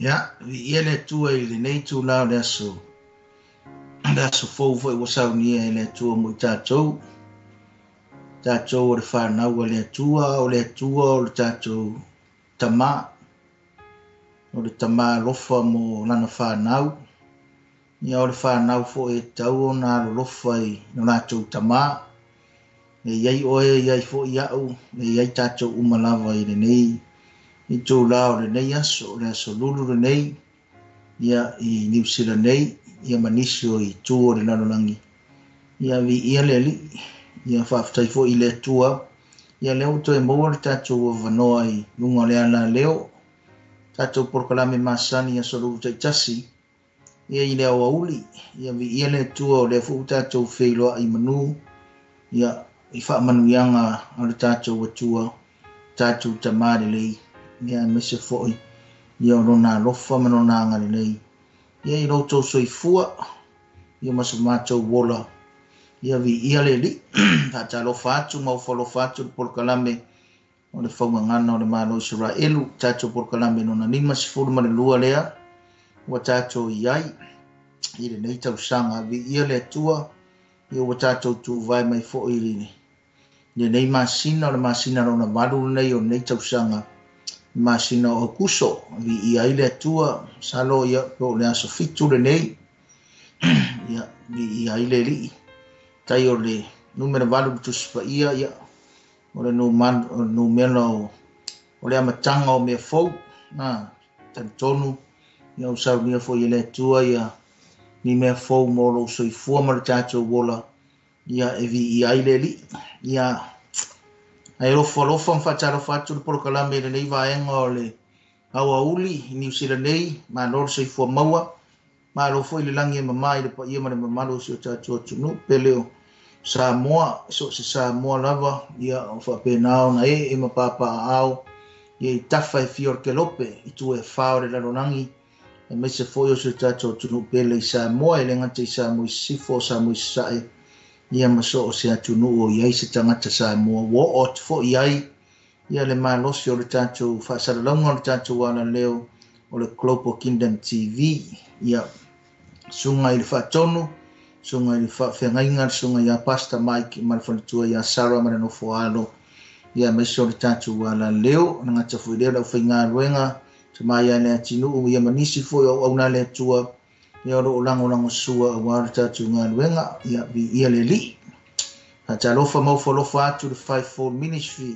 Ia, viia le Atua i lenei itula o le aso, le aso fou foi ua saunia e le Atua mo i tatou. Tatou o le fanau a le Atua, o le Atua o le tatou Tama, o le Tama alofa mo lana fanau. Ia o le fanau foi e tatau ona alolofa i lo latou Tama. E i ai oe, e i ai foi au, e i ai tatou uma lava i lenei itula o lenei aso, o le aso lulu lenei, ia i Niu Sila nei, ia ma nisi o itu o le lalolagi. Ia viia le Alii, ia faafetai foi i le Atua, ia lea ua toe maua le tatou avanoa i luga o le alaleo, tatou polokalame masani aso lulu taitasi, ia i le aoauli, ia viia le Atua o lea foi ua tatou feiloai i manu, ia i faamanuiaga o le tatou Atua, tatou Tama lelei, ia aemaise foi ia o lona alofa ma lona agalelei, ia i lo outou soifua, ia ma so matou ola, ia viia le Alii. Faatalofa atu ma ofo alofa atu le polokalame o le faugagana o le Malo o Isaraelu, tatou polokalame lona 52 lea ua tatou i ai i lenei tausaga. Viia le Atua, ia ua tatou tuvae mai foi i lenei masina, o le masina lona 8 lenei o lenei tausaga, masina o Aukuso. Viia ai le Atua, masalo ia po o le aso 7 lenei, ia viia ai le Alii. Tai o le numera 8 le Tusi Paia, ia o le numera o le amataga o mea fou, na talitonu ia o saunia foi e le Atua ia ni mea fou mo lou soifua ma le tatou ola, ia e viia ai le Alii. Ia ae alofa alofa ma faatalofa atu le polokalame i lenei vaega o le aoauli i Niu Sila nei, malo le soifua maua, malo foi le lagi e mama i le paia ma le mamalu o si o tatou atunuu, pele o Samoa, so o se Samoa lava, ia o faapena ona e ma papaaao, ia i tafa e fia o le kelope, i tu e whā o le lalolagi, aemaise foi o si o tatou atunuu pele i Samoa, e le gata i Samoa i Sisifo, Samoa i Sasae, ia ma so o se atunuu o i ai se tagata Samoa, ua oo atu foi i ai ia le malosi o le tatou faasalalauga o le tatou alaleo o le Global Kingdom TV. Ia susuga i le faatonu, susuga i le faafeagaiga, susuga ia Pastor Mike ma le faletua ia Sarah ma le nofo alo, ia aemaise o le tatou alaleo, le gata foi lea o le aufaigaluega, tama ia le atinuu, ia ma nisi foi o auauna a le Atua, ia o loo lagolagosua aua le tatou galuega, ia viia le Alii. Faatalofa ma ofo alofa atu le Fivefold Ministry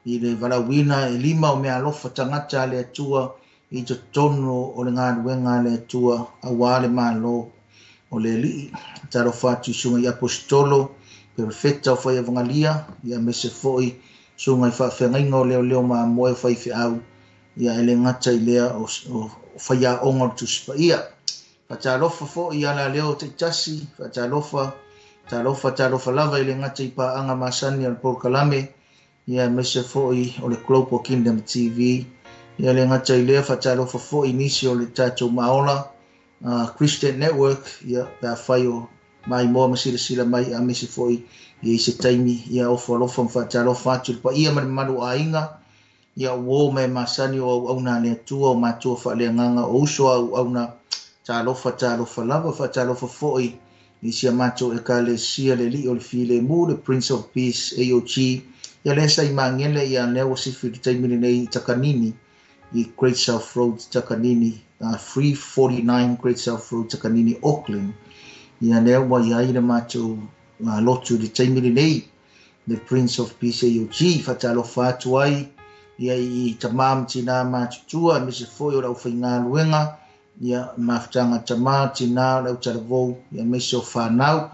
i le valaauina e 5 o mea alofa tagata a le Atua i totonu o le galuega a le Atua aua le malo o le Alii. Faatalofa atu i susuga i apostolo, perofeta o faiavagalia, ia aemaise foi susuga i faafeagaiga o leoleo mamoe o faifeau, ia e le gata i lea o faiaoga o le Tusi Paia. Faatalofa foi i alaleo taitasi, faatalofa, talofa, talofa lava i le gata i paaga masani o le polokalame, ia aemaise foi o le Global Kingdom TV, ia le gata i lea faatalofa foi nisi o le tatou maola Christian Network, ia pe afai o maimoa ma silasila mai, aemaise foi ia i se taimi, ia ofo alofa ma faatalofa atu le paia ma le mamalu o aiga, ia uo me masani o auauna a le Atua, o matua faaleagaga, o uso a auauna, talofa, talofa lava, faatalofa foi i si a matou ekalesia le Alii o le Filemu, le Prince of Peace AOG, ia lea sa i Magele, ia lea ua sifi i le taimi lenei i Takanini, i Great South Road Takanini, 349 Great South Road Takanini, Auckland. Ia lea ua i ai le matou lotu i le taimi lenei, le Prince of Peace AOG, faatalofa atu ai ia i tama ma tina matutua, aemaise foi o le aufaigaluega, ia mafutaga tama, tina, o le autalavou, ia aemaise o fanau.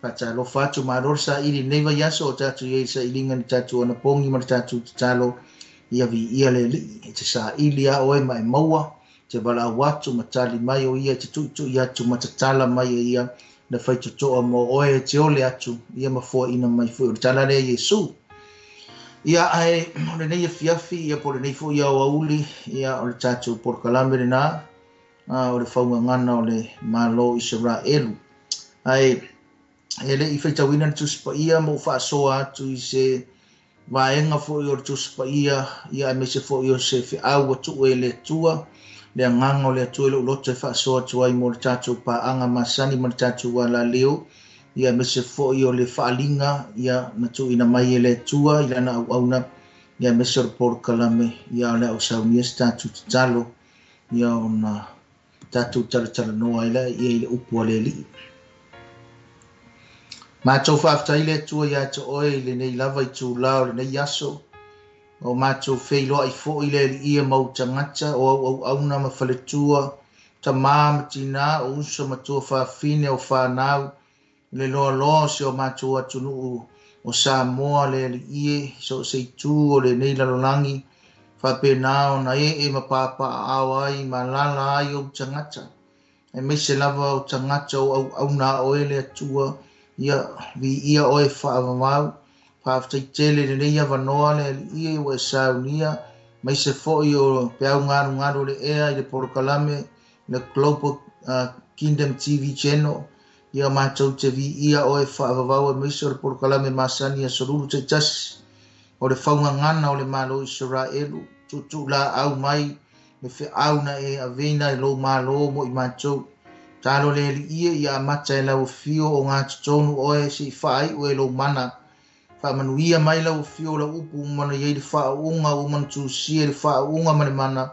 Faatalofa atu, malo le saili lenei vaiaso o tatou i ai sailiga i le tatou anapogi ma le tatou tatalo, ia viia le Alii, e te saili a oe ma e maua, te valaau atu ma tali mai o ia, te tuitui atu ma tatala mai e ia, le faitotoa mo oe e te ole atu, ia ma foaina mai foi o le tala lea Iesu. Ia ae o lenei afiafi, ia po o lenei foi aoauli, ia o le tatou polokalame lena, o le faugagana o le Malo o Isaraelu. Ae e le i faitauina le Tusi Paia ma ou faasoa atu i se vaega foi o le Tusi Paia, ia aemaise foi o se feau ua tuu e le Atua Le agaga o le Atua i lou loto e faasoa atu ai mo le tatou paaga masani ma le tatou alaleo, ia aemaise foi o le faaaliga ia na tuuina mai e le Atua i lana auauna, ia aemaise o le polokalame, ia o le a ou saunia se tatou tatalo, ia ona tatou talatalanoa ai lea ia i le upu a le Alii. Matou faafetai le Atua ia te oe i lenei lava itula o lenei aso, o matou feiloai foi le Alii ia mau tagata o auauauna ma faletua, tamā ma tinā, o uso ma tuafafine o fanau, le loaloa o si o matou atunuu o Samoa le Alii e, so o se itu o lenei lalolagi, faapena ona ee ma papaaao ai ma alaala ai ou tagata. Aemaise lava o tagata o auauna a oe le Atua, ia viia oe faavavau, faafetai tele i lenei avanoa le Alii e ua e saunia, aemaise foi o peau galugalu o le ea i le polokalame, le Global Kingdom TV Channel, ia matou te viia oe faavavau aemaise o le polokalame masani aso lulu taitasi, o le faugagana o le Malo o Isaraelu, tuutuulaau mai le feau na e aveina i lou malo mo i matou. Talo le Alii e ia amata e lau afio o gatotonu oe se i faaiu e lou mana. Faamanuia mai lau afio o lau upu uma na iai le faauuga, ua uma ona tusia i le faauuga ma le mana,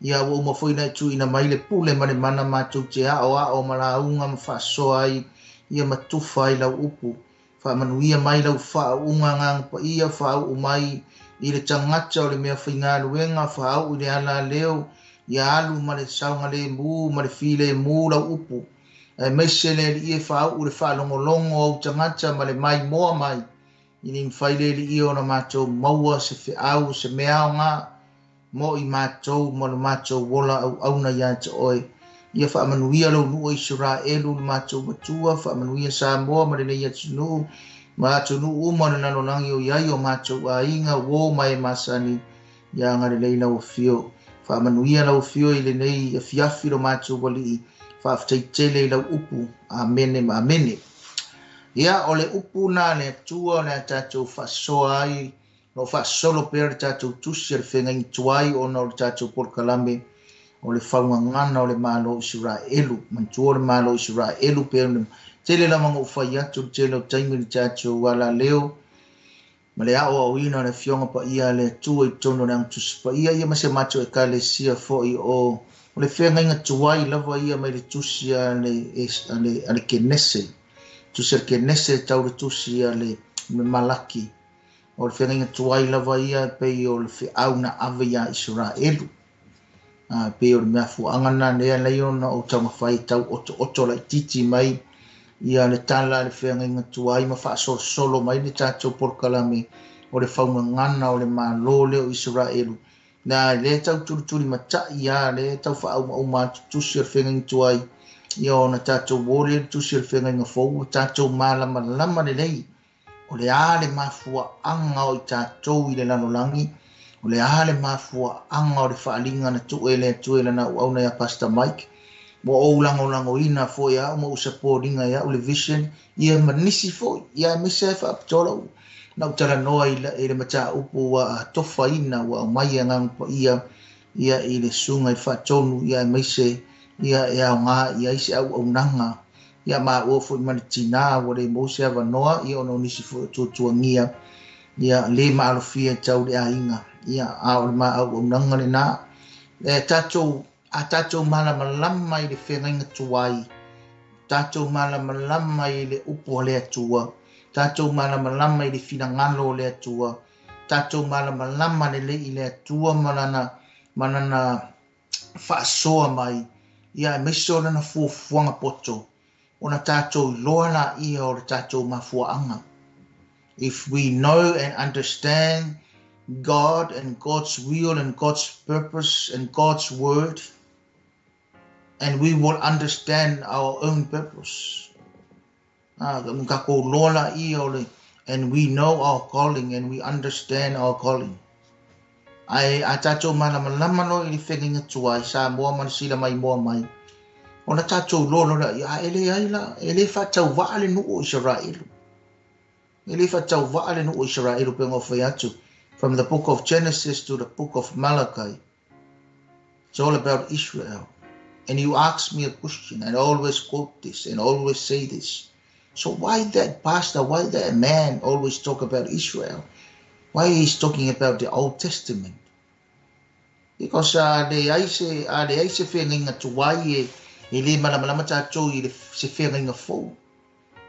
ia ua uma foi ona e tuuina mai le pule ma le mana matou te aoao ma lauga ma faasoa ai, ia ma tufa ai lau upu. Faamanuia mai lau faauuga agaga paia, faauu mai i le tagata o le mea faigaluega, faauu i le alaleo, ia alu ma le saogalemu ma le filemu lau upu. Aemaise le Alii e faauu le faalogologo o ou tagata ma le maimoa mai, i le mafai le Alii ona matou maua se feau, se mea aoga mo i matou ma le matou ola auauna ia te oe. Ia faamanuia lou nuu o Isaraelu le matou matua, faamanuia Samoa ma lenei atunuu, ma atunuu uma o le lalolagi o i ai o matou aiga, uo ma e masani, ia agalelei lau afio. Faamanuia lau afio i lenei afiafi lo matou Alii, faafetai tele i lau upu. Amene ma amene. Ia, o le upu na le Atua o le a tatou faasoa ai, o faasolo pea le tatou tusi a le feagaiga tuai ona o le tatou polokalame o le faugagana o le Malo o Isaraelu. Manatua o le Malo o Isaraelu pea tele lava na ou fai atu le tele o taimi i le tatou alaleo ma le aoaoina o le afioga paia a le Atua i totonu o le Agatusi Paia, ia ma si a matou ekalesia foi o le feagaiga tuai lava ia mai le tusi a le Kenese. Tusi a le Kenese tau le tusi a le Malaki. O le feagaiga tuai lava ia pei o le feau na ave ia Isaraelu. Pei o le mea fuaanga na lea lei ona o taumafai tau otooto laitiiti mai ia le tala a le feagaiga tuai ma faasolosolo mai le tatou polokalame o le faugagana o le Malo lea o Isaraelu. Na le tau tulituli matai ia le tau faaaumauma atu tusi o le feagaiga tuai, ia ona tatou o lea le tusi o le feagaiga fou, ua tatou malamalama lelei o le a le mafuaaga o i tatou i le lalolagi, o le a le mafuaaga o le faaaliga na tuu e le Atua i lana auauna ia Pastor Mike, ua ou lagolagoina foi au ma ou sapoliga i au le vision, ia ma nisi foi, ia aemaise ai faapitoa lau na ou talanoa i le mataupu ua tofaina, ua aumai e agaga paia ia i le susuga i le faatonu, ia aemaise ia e aoga i ai se auaunaga, ia maua foi ma le tinā ua le maua se avanoa, ia ona o nisi foi o tuatuagia, ia le maalofia tau le aiga, ia a o le ma auaunaga lena. E tatou a tatou malamalama i le feagaiga tuai, tatou malamalama i le upu a le Atua, tatou malamalama i le finagalo o le Atua, tatou malamalama lelei i le Atua ma lana faasoa mai, ia aemaise o lana fuafuaga poto, ona tatou iloa laia o le tatou mafuaaga. If we know and understand God and God's will and God's purpose and God's word, and we will understand our own purpose. And we know our calling and we understand our calling. Ai a tatou malamalama no i le feagaiga tuai Samoa ma le sila mai moa mai, ona tatou iloa loa ia e le ai la, e le faatauvaa le nuu o Isaraelu. E le faatauvaa le nuu o Isaraelu pe ona fai atu. From the book of Genesis to the book of Malachi. It's all about Israel. And you ask me a question, and I always quote this and always say this. So why that pastor, why that man always talk about Israel? Why he's talking about the Old Testament? Because a leai se, a leai se feagaiga tuai e, e le malamalama tatou i le, se feagaiga fou.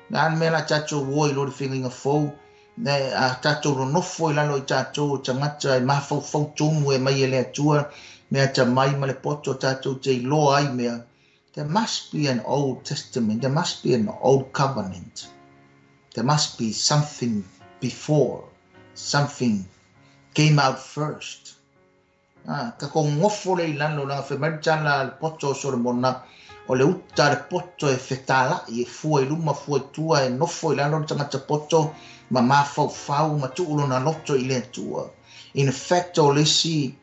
Le a le mea la tatou o i lo le feagaiga fou, ne, a tatou nonofo i lalo i tatou o tagata e mafaufau tonu e mai e le Atua, mea atamai ma le poto tatou te iloa ai mea. There must be an Old Testament, there must be an Old Covenant. There must be something before, something came out first. Ah, ka kogofo le i lalo, leaga fai mai le tala a le poto o Solomona, o le uta a le poto e fetalai, e fua i luma, fua i tua, e nofo i lalo le tagata poto, ma mafaufau, ma tuu lona loto i le Atua. In fact, o le isi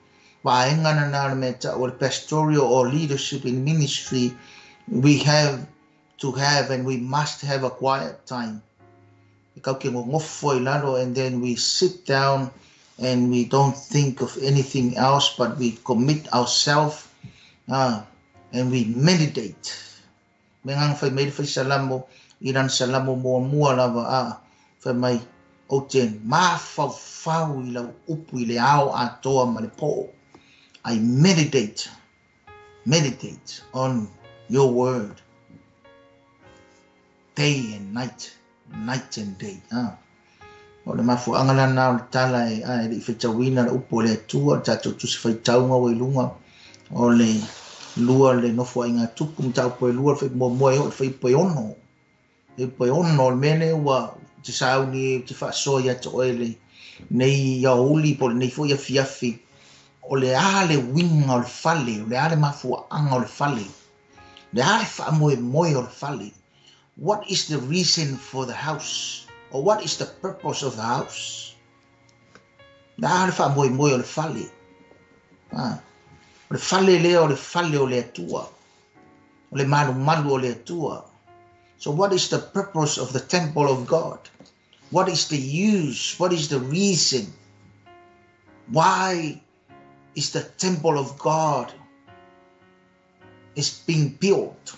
vaega lena o le mea tau o le pastoral or leadership in ministry, we have to have and we must have a quiet time. E kau ke gogofo i lalo, and then we sit down and we don't think of anything else, but we commit ourselves and we meditate. Me ngang fai mai le fai salamo, i lana salamo muamua lava, a fai mai, ou te mafaufau i lau upu i le ao atoa ma le po. I meditate, meditate on your word day and night, night and day. Ah. O le mafuaaga lana o le tala e, a, e le i faitauina le upu o le Atua, le tatou tusi faitauga ua i luga o le lua le nofoaiga tupu mataupu e lua, le faimuamua e oo i le faiupu e ono. Faiupu e ono, o le mea lea ua te sauni ou te faasoa ia te oe lenei aoauli po o lenei foi afiafi, o le a le uiga o le fale, o le a le mafuaaga o le fale, o le a le faamoemoe o le fale. What is the reason for the house? Or what is the purpose of the house? Le a le faamoemoe o le fale? Ah, o le fale lea o le fale o le Atua. O le malumalu o le Atua. So what is the purpose of the temple of God? What is the use? What is the reason? Why is the temple of God is being built?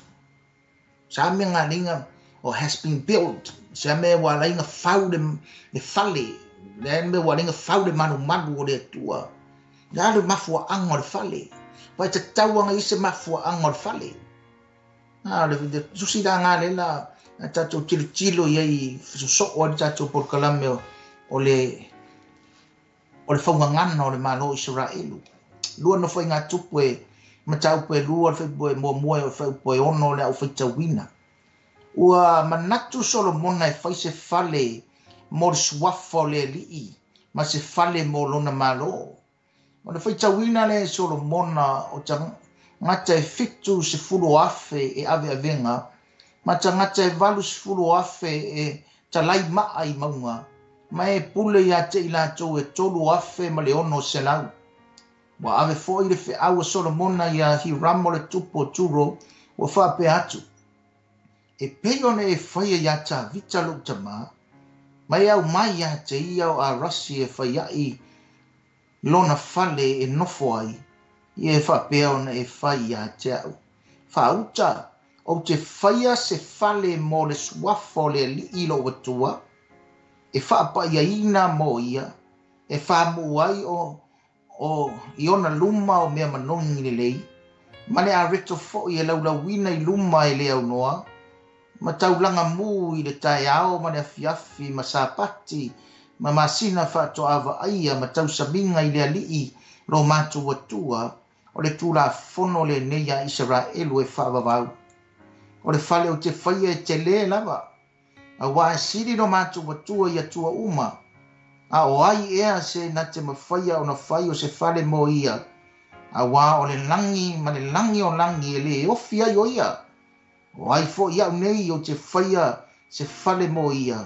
Sa mea ngā linga, or has been built. Sa mea ua ala ai ona fau le, le fale. Le mea ua ala ai ona fau le malumalu o le Atua. Le a le mafuaaga o le fale. Vai tatau anga i se mafuaaga o le fale. A, le, le tusi la ngā le la, a tatou tilotilo i ai sosoo ai le tatou polokalame o, o le o le faugagana o le Malo o Isaraelu. Lua nofoaiga tupu e mataupu e lua, le faiupu e muamua e o le faiupu e ono le au faitauina. Ua manatu Solomona e fai se fale mo le suafa o le alii ma se fale mo lona Malo. O le faitauina lea e Solomona o tagata e 70,000 e aveavega ma tagata e 80,000 e talai maa i mauga, ma e pule ia te i latou e 3,600. Ua ave foi le feau a Solomona iā Hiramo le tupu o Turo, ua faapea atu, E pei ona e faia iā Tavita lou tama, ma e aumai ia te ia o Arasi e fai ai lona fale e nofo ai, ia e faapea ona e fai ia te au. Faauta, ou te faia se fale mo le suafa o le alii lou Atua, e faapaiaina mo ia, e fāmuʻu ai o, o, i ona luma o mea manogi lelei, ma le areto foi e laulauina i luma e le aunoa, ma taulaga mū i le taeao ma le afiafi, ma Sapati, ma masina faatoa vaaia, ma tausamiga i le Alii lo matou Atua, o le Tulafono lenei a Isaraelu e faavavau. O le fale ou te faia e telē lava, auā e sili lo matou Atua i atua uma, a o ai ea se na te mafaia ona fai o se fale mo ia, auā o le lagi ma le lagi o lagi e lē ofi ai o ia. O ai foi au nei ou te faia se fale mo ia,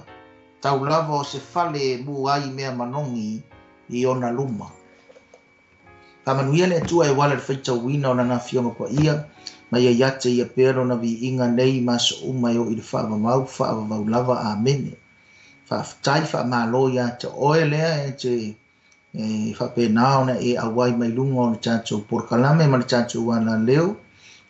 tau lava o se fale e mū ai mea manogi i ona luma. Faamanuia le Atua e uala i le faitauina o Lana Afioga Paia, ma ia ia te ia pea Lona viiga nei ma aso uma e oo i le faavavau, faavavau lava. Amene. Faafetai, faamalo ia te oe lea e te E faapena ona e auai mai luga o le tatou polokalame ma le tatou alaleo,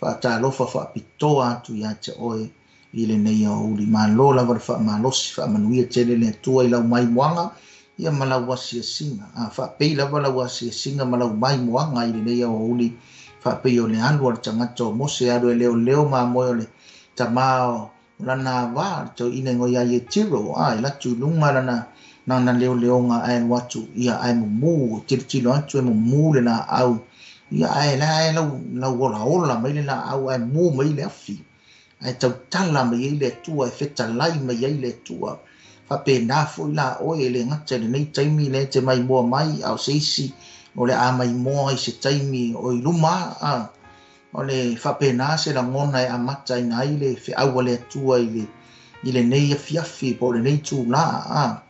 faatalofa faapitoa atu ia te oe i lenei aoauli. Malo lava le faamalosi, faamanuia tele le Atua i lau maimoaga ia ma lau asiasiga. A faapei lava lau asiasiga ma lau maimoaga i lenei aoauli, faapei o le alu a le tagata o Mose alu e leoleo mamoe o le tamā o lana avā le toeaina igoa ia Ietiro, a e latu i luga lana nana leoleoga ae alu atu ia ae mumu, tilotilo atu e mumu le laau ia ae la e lau lau olaola mai le laau ae mu mai le afi ae tautala mai ai le Atua e fetalai mai ai le Atua. Faapena foi la oe e le gata i lenei taimi lea e te maimoa mai, a o se isi o le a maimoa i se taimi o i luma, a o le faapena se lagona e amataina ai le feau a le Atua i lenei afiafi po o lenei itulā. A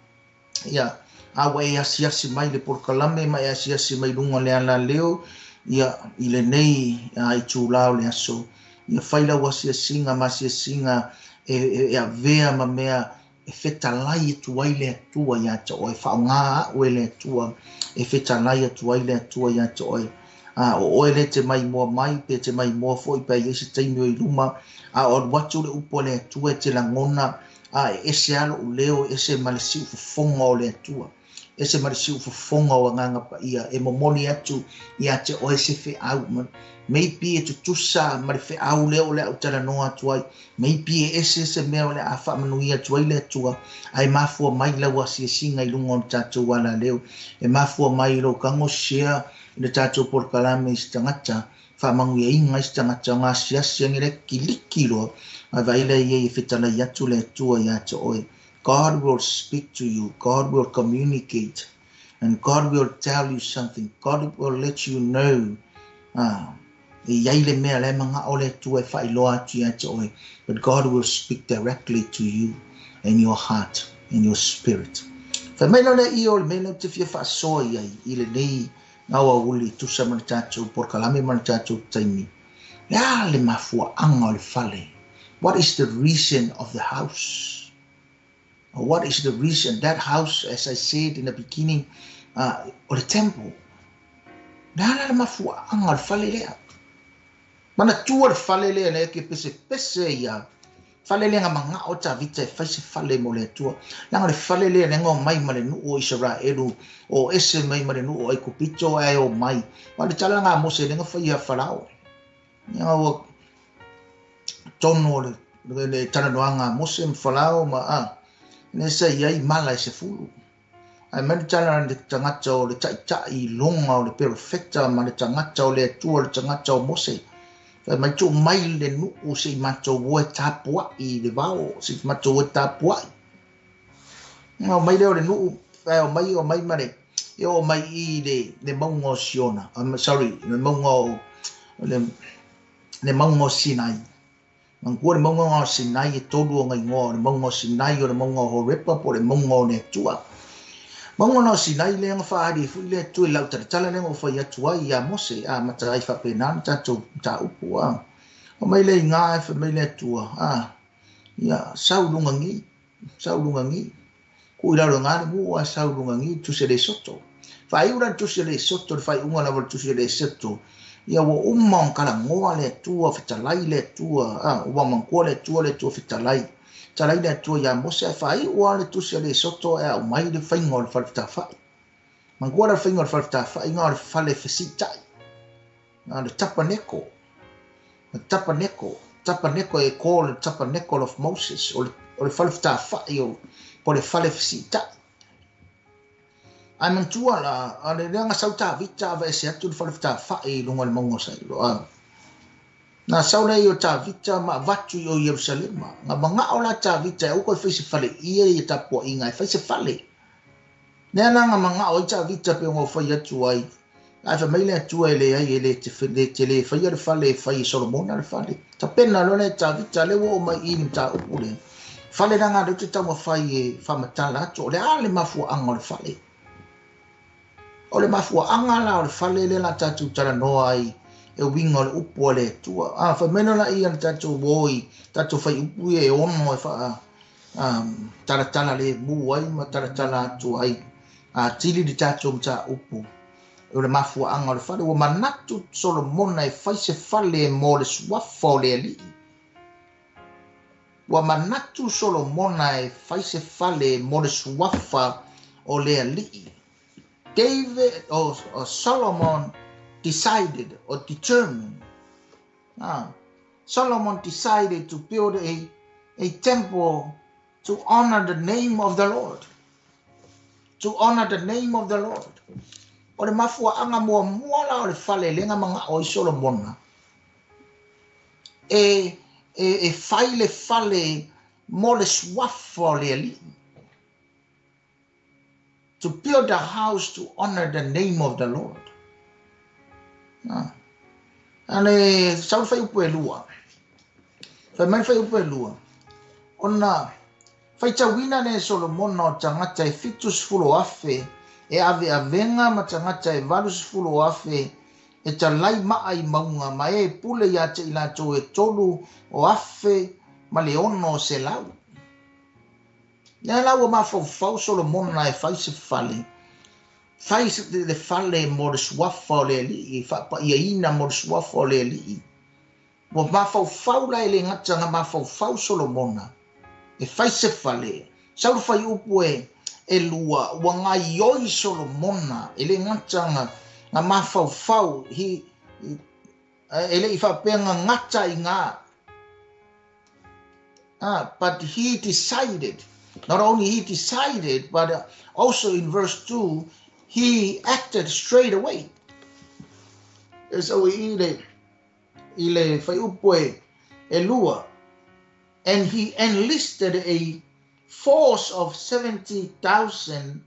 ia a ua e asiasi mai le polokalame ma e asiasi mai luga o le alaleo ia i lenei itulā o le aso, ia fai lau asiasiga ma asiasiga e avea ma mea e fetalai atu ai le Atua ia te oe. Faaaoga a'u e le Atua e fetalai atu ai le Atua ia te oe. A o oe lea e te maimoa mai pe te maimoa foi pe i ai se taimi o i luma, a o alu atu le upu a le Atua e te lagona a e ese lava lo'u leo, e ese ma le siufofoga o le Atua, ese ma le siufofoga o Agaga Paia e momoli atu ia te oe se feau. Maybe e tutusa ma le feau lea o le a ou talanoa atu ai, maybe e ese se mea o le a faamanuia atu ai le Atua, ae mafua mai lau asiasiga i luga o le tatou alaleo, e mafua mai lou tago share i le tatou polokalame i se tagata, faamanuiaina ai se tagata o gasiasi age le kiliki loa ae vaai lea i ai e fetalai atu le Atua ia te oe. God will speak to you, God will communicate, and God will tell you something. God will let you know. E i ai le mea lea e mana'o le Atua e faailoa atu ia te oe. But God will speak directly to you in your heart, in your spirit. Fai mai la le ia o le mea lea ou te fia faasoa i ai i lenei aoauli tusa ma le tatou polokalame ma le tatou taimi. Le a le mafuaaga o le fale? What is the reason of the house? What is the reason? That house, as I said in the beginning, o le temple. Le a la le mafuaaga o le fale lea? Manatua le fale lea lea ke pesepese ia. Fale lea nga mana'o Tavita e fai se fale mo le Atua. Leaga le fale lea lea nga omai ma le nuu o Isaraelu, o ese mai ma le nuu o Aikupito ae omai. Ma le tala nga Mose lea nga fai ia Farao. Ia ua tonu o le talanoaga a Mose ma Farao ma a le sa i ai mala e 10. Ae mai le tala le tagata o le ta'ita'i i luga o le perofeta ma le tagata o le Atua, le tagata o Mose. Fai mai tuu mai le nuu se i matou o e tapua'i i le vao, se i matou o e tapua'i. Na omai lea o le nuu, ae omai ma le e oo mai i le mauga o Siona, sorry, le mauga o le mauga o Sinai. Manatua le mauga o Sinai e 3 ona igoa, o le mauga o Sinai, o le mauga o Horepa, po o le mauga o le Atua. Mauga o Sinai lea na faaali ai foi le Atua i lau talatala lea na ou fai atu ai ia Mose, a mata ai faapena le tatou mataupu. A omai le iga e fai mai le Atua, a ia sau luga ni, sau luga ni. Tuu i lalo i gā le nuu ae sau luga ni tusi le Soto. Faaiu la le tusi le Soto, le faaiuga lava le tusi le Soto. Ia ua uma ona talanoa le Atua, fetalai le Atua, a ua manatua le Atua, le Atua fetalai. Talai le Atua ia Mose ae faaiu lava le tusi a le Soto e aumai le faiga o le fale fetāfa'i. Manatua la le faiga o le fale fetāfa'i na o le fale fesiita'i. Na le tapaneko. Le tapaneko. Tapaneko e call le tabernacle of Moses, o le fale fetāfa'i o po le fale fesiita'i. Ae manatua la, a le lea na sau Tavita aveese atu le fale fetāfa'i i luga o le mauga o Sailo. Na sau lea i o Tavita ma avatu i o Ierusalema. Na mana'o la Tavita e aua koe fai se fale ia ia tapua'iga e fai se fale. Lea la na mana'o ai Tavita pe ona o fai atu ai. Ae fai mai le Atua e leai e le te le faia le fale e fai e Solomona le fale. Tapena loa lea Tavita lea ua oo mai i le mataupu lea. Fale leaga lea ou te taumafai e faamatala atu o le a le mafuaaga o le fale. O le mafuaaga la o le fale lea la tatou talanoa ai e uiga o le upu a le Atua. A fai mai loa ia le tatou o i tatou fai upu ia e ono e faa talatala le mu ai ma talatala atu ai. Atili le tatou mataupu o le mafuaaga o le fale. Ua manatu Solomona e fai se fale mo le suafa o le Alii. Ua manatu Solomona e fai se fale mo le suafa o le Alii. David or Solomon decided or determined. Solomon decided to build a temple to honor the name of the Lord. To honor the name of the Lord. O le mafuaaga muamua la o le fale lea na manao ai Solomona e fai le fale mo le suafa o le Alii. To build a house to honor the name of the Lord. Ale sau le fuaiupu e 2. Fai mai le fuaiupu e 2. Ona faitauina le Solomona o tagata e 70,000 e aveavega ma tagata e 80,000 e talai maa i mauga ma e pule ia te i latou e 3,600. Lea la ua mafaufau Solomona e fai se fale. Fai le fale mo le suafa o le Alii, faapaiaina mo le suafa o le Alii. Ua mafaufau la e le gata na mafaufau Solomona e fai se fale. Sau le fuaiupu e 2, ua gaioi Solomona e le gata na mafaufau e le i faapea gata i ngā. But he decided, not only he decided, but also in verse 2, he acted straight away. So i le fuaiupu e 2, and he enlisted a force of 70,000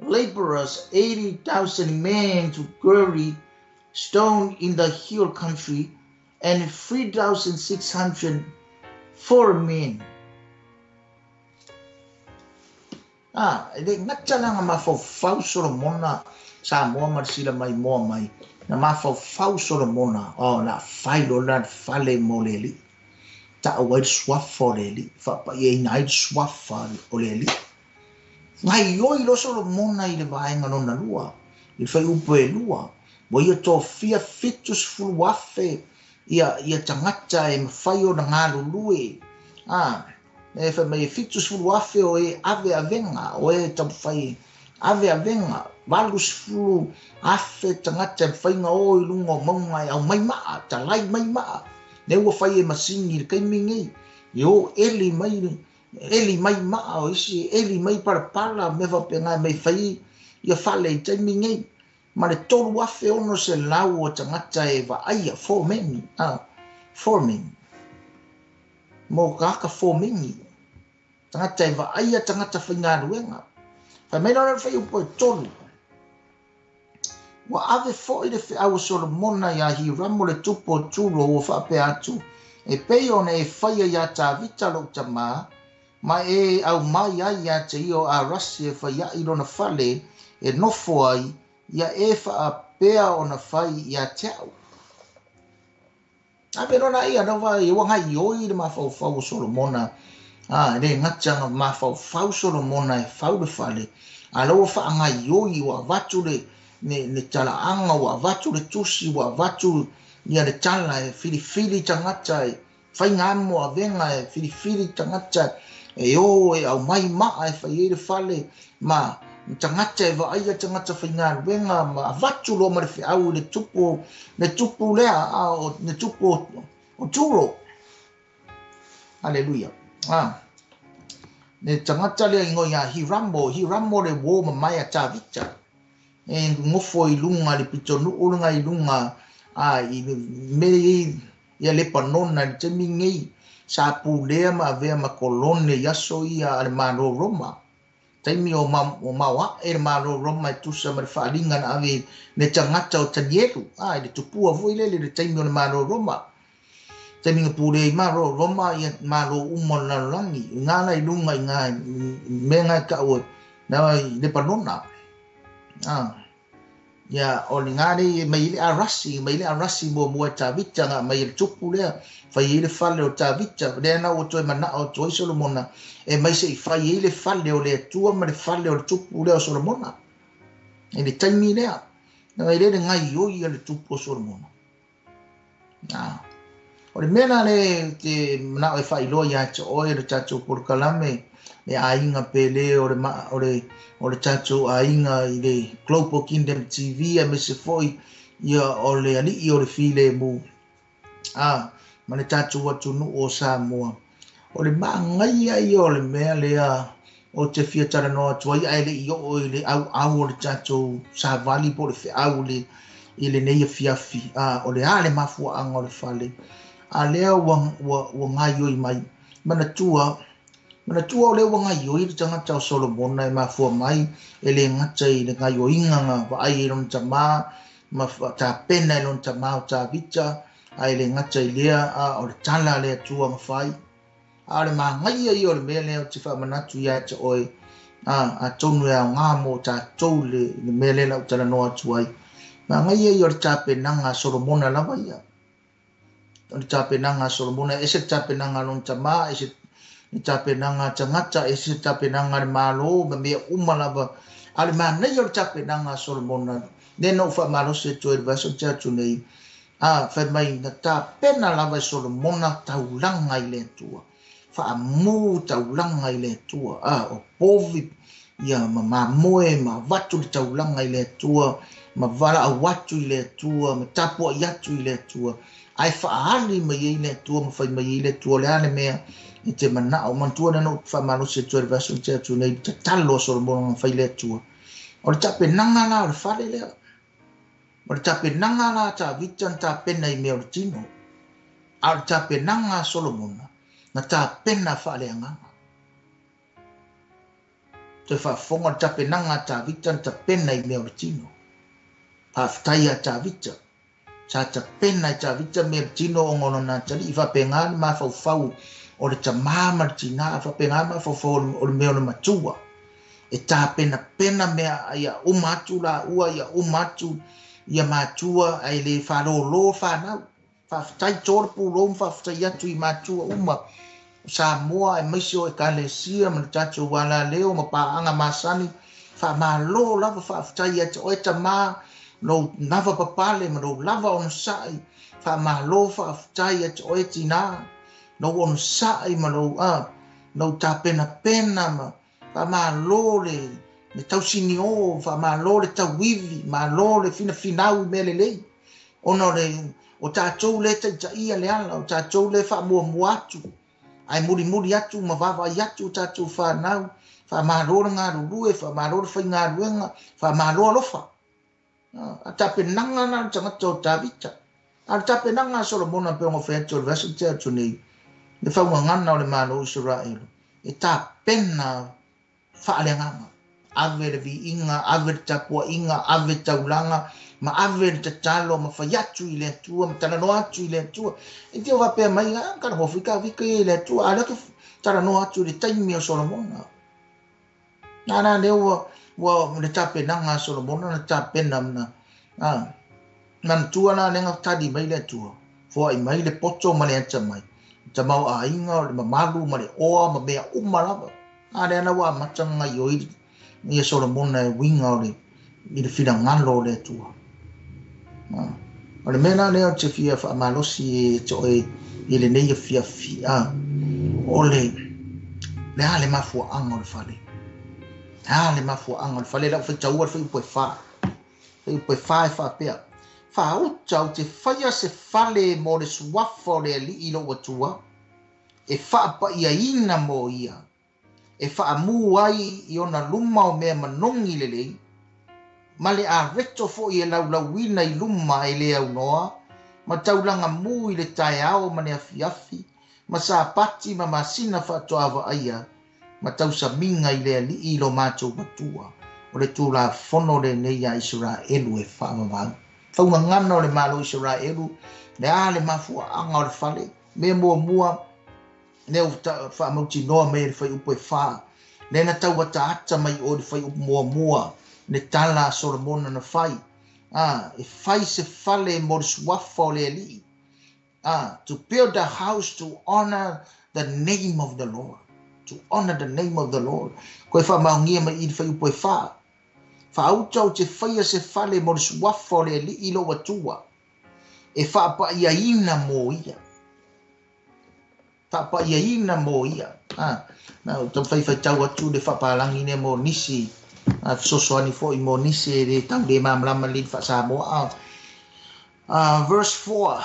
laborers, 80,000 men to quarry stone in the hill country, and 3,600 foremen. E le gata la na mafaufau Solomona sa moa ma le sila mai moa mai. Na mafaufau Solomona, la fai lo la fale mo le Alii. Ta'au ai le suafa o le Alii, faapaiaina ai le suafa o le Alii. Gaioi lo Solomona i le vaega lona 2, i le fuaiupu e 2, ua ia tofia 70,000 ia tagata e mafai ona galulue. E fai mai e 70,000 o e aveavega, o e taumafai aveavega, 80,000 tagata e mafai o i luga o mauga e aumai maa, talai mai maa. Ne ua fai e masini le taimi nei, e o eli mai maa o isi, eli mai palapala, mea faapena mai fai ia fale i taimi nei. Ma le 3,600 o tagata e vaaia, foremen, foremen. Mo kaka foremen. Tagata e vaaia, tagata faigaluega. Fai mai la le fuaiupu e 3. Ua ave foi le feau o Solomona ia Hiramo le tupu o Turo ua faapea atu, e pei ona e faia ia Tavita lou tamā, ma e aumai ai ia te ia o Arasi e faiai lona fale e nofo ai, ia e faapea ona fai ia te au. Ave lona ia na vai ua gaioi le mafaufau o Solomona. Le gata na mafaufau Solomona e fau le fale. A ua faagaioi ua avatu le talaaga, ua avatu le tusi, ua avatu ia le tala e filifili tagata e faiga mo avega e filifili tagata e o e aumai maa e fai ai le fale ma tagata e vaaia tagata faigaluega ma avatu loa ma le feau i le tupu lea, le tupu o Turo. Aleluia. Le tagata lea ingoa ia Hiramo, Hiramo le uō mamae a Tavita. E gofo i luga le pitonuu luga i luga i mea ia Lepanona le taimi nei sa pulea ma avea ma kolone i aso ia a le Malo Roma. Taimi o maoae le Malo Roma e tusa ma le faaliga na ave le tagata o Tanielu. I le tupua foi lele le taimi o le Malo Roma. Taimi na pulea i Malo Roma ia malo uma o le lalolagi. I ngā la i luga i ngā mea ngai kau na i Lepanona. Ia o le ngā nei mai le Arasi muamua e Tavita nga mai le tupu lea fai ai le fale o Tavita lea na ua toe manao atu ai Solomona e mai se i fai ai le fale o le Atua ma le fale o le tupu lea o Solomona. I le taimi lea, leaga e le le gaoioi a le tupu o Solomona. A o le mea la lea ou te manao e faailoa ia te oe le tatou polokalame, le aiga pele o le, o le, o le tatou aiga i le Global Kingdom TV, aemaise foi ia o le alii o le filemu, a ma le tatou atunuu o Samoa. O le manaia ia o le mea lea ou te fia talanoa atu ai, ae le i oo i le auau o le tatou savali po o le feau i lenei afiafi. A o le a le mafuaaga o le fale, a lea ua gaoioi mai. Manatua, manatua o lea ua gaoioi le tagata o Solomona e mafua mai e le gata i le gaoioiga na vaai ai lona tamā ma tapena e lona tamā o Tavita, ae le gata i lea, a o le tala a le Atua na fai. A o le manaia ia o le mea lea ou te faamanatu ia te oe, a atonu e aoga mo tatou le mea lea o le a ou talanoa atu ai. Manaia ia o le tapenaga a Solomona lava ia. O le tapenaga a Solomona, e ese le tapenaga a lona tamā, ese le tapenaga a tagata, ese le tapenaga a le Malo, ma mea uma lava. A o le manaia o le tapenaga a Solomona, lea na ou faamalosi atu ai i le vaiaso na tea atu nei, a fai mai na tapena lava e Solomona taulaga i le Atua. Faamu taulaga i le Atua. A o povi ia ma mamoe ma avatu le taulaga i le Atua, ma valaau atu i le Atua, ma tapuai atu i le Atua. Ae faaali mai ai le Atua ma fai mai ai le Atua, o le a le mea e te manao. Manatua lea na ou faamalosi atu ai i le vaiaso na tea atu nei, tatalo a Solomona na fai le Atua. O le tapenaga la o le fale lea. O le tapenaga la a Tavita na tapena i mea o le tino. A o le tapenaga a Solomona na tapena faaleagaga. Toe faafofoga, o le tapenaga a Tavita na tapena i mea o le tino. Faafetai a Tavita. Sa tapena e Tavita mea o le tino ona o lona atalii, faapena le mafaufau o le tamā ma le tinā, faapena le mafaufau o le mea o le matua. E tapenapena mea ia uma atu laua, ia uma atu ia matua, ae le faalōlō fanau. Faafetai to le pulou ma faafetai atu i matua uma o Samoa, aemaise o Ekalesia ma le tatou alaleo ma paaga masani. Faamalo lava, faafetai ia te oe tamā, lou lava papale ma lou lava onosai. Faamalo faafetai ia te oe tinā, lou onosai ma lou lou tapenapena ma faamalo le tausinio, faamalo le tauivi, malo le finafinau i mea lelei. Ona o le o tatou le taitaia le ala, o tatou le faamuamua atu, ae mulimuli atu ma vaavaai atu o tatou fanau. Faamalo le galulue, faamalo le faigaluega, faamalo alofa. A tapenaga na le tagata o Tavita. A le tapenaga a Solomona pe ona fai atu o le vaiaso na tea atu nei, le faugagana o le Malo o Isaraelu, e tapena faaleagaga. Ave le viiga, ave le tapuaiga, ave taulaga, ma ave le tatalo, ma fai atu i le Atua, ma talanoa atu i le Atua. E te o faapea mai, a talanoa foi Tavita ia i le Atua, a lea ke talanoa atu i le taimi o Solomona. Nā nā lea ua le tapenaga a Solomona na tapena na, a, manatua la lea na tali mai le Atua. Foai mai le poto ma le atamai. Tamau aiga o le mamalu ma le oa ma mea uma lava. A lea na ua amata gaoioi ia Solomona e uiga o le i le finagalo o le Atua. O le mea la lea ou te fia faamalosi e te oe i lenei afiafi, a o le a le mafuaaga o le fale. A le mafuaaga o le fale, lau faitaua le fuaiupu e 4. Fuaiupu e 4 e faapea, faauta ou te faia se fale mo le suafa o le alii lou Atua, e faapaiaina mo ia, e faamu ai i ona luma o mea manogi lelei, ma le areto foi e laulauina i luma e le aunoa, ma taulaga mu i le taeao ma le afiafi, ma sapati ma masina faatoa vaaia, ma tausamiga i le alii i lo matou matua, o le Tulafono lenei a Isaraelu e faavavau. Faugagana o le Malo o Isaraelu, le a le mafuaaga o le fale, mea muamua, lea ua faamautinoa mai e le fuaiupu e 4, lea na tau ataata mai o le fuaiupu muamua, le tala a Solomona na fai, a, e fai se fale mo le suafa o le alii, a, to build a house to honor the name of the Lord. To honor the name of the Lord. Koe faamaonia mai i le fuaiupu e 4. Faauta ou te faia se fale mo le suafa o le Alii lou Atua, e faapaiaina mo ia. Faapaiaina mo ia. Na ou taumafai faitau atu le faapalagi lea mo nisi, fesoasoani foi mo nisi e le tau le malamalama lelei i le faa-Samoa. Verse 4.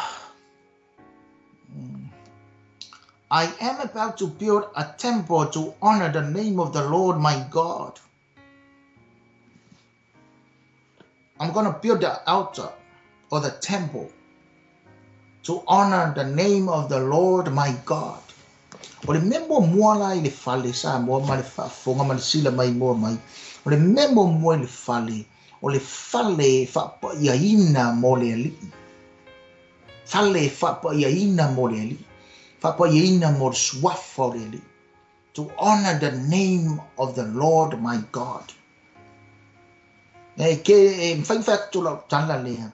I am about to build a temple to honor the name of the Lord my God. I'm going to build the altar or the temple to honor the name of the Lord my God. O le mea muamua la i le fale Samoa ma le faafofoga ma le sila mai moa mai, o le mea muamua i le fale, o le fale e faapaiaina mo le Alii. Fale e faapaiaina mo le Alii. Faapaiaina mo le suafa o le Alii. To honor the name of the Lord my God. E ke e mawhai whai atu lau tala lea.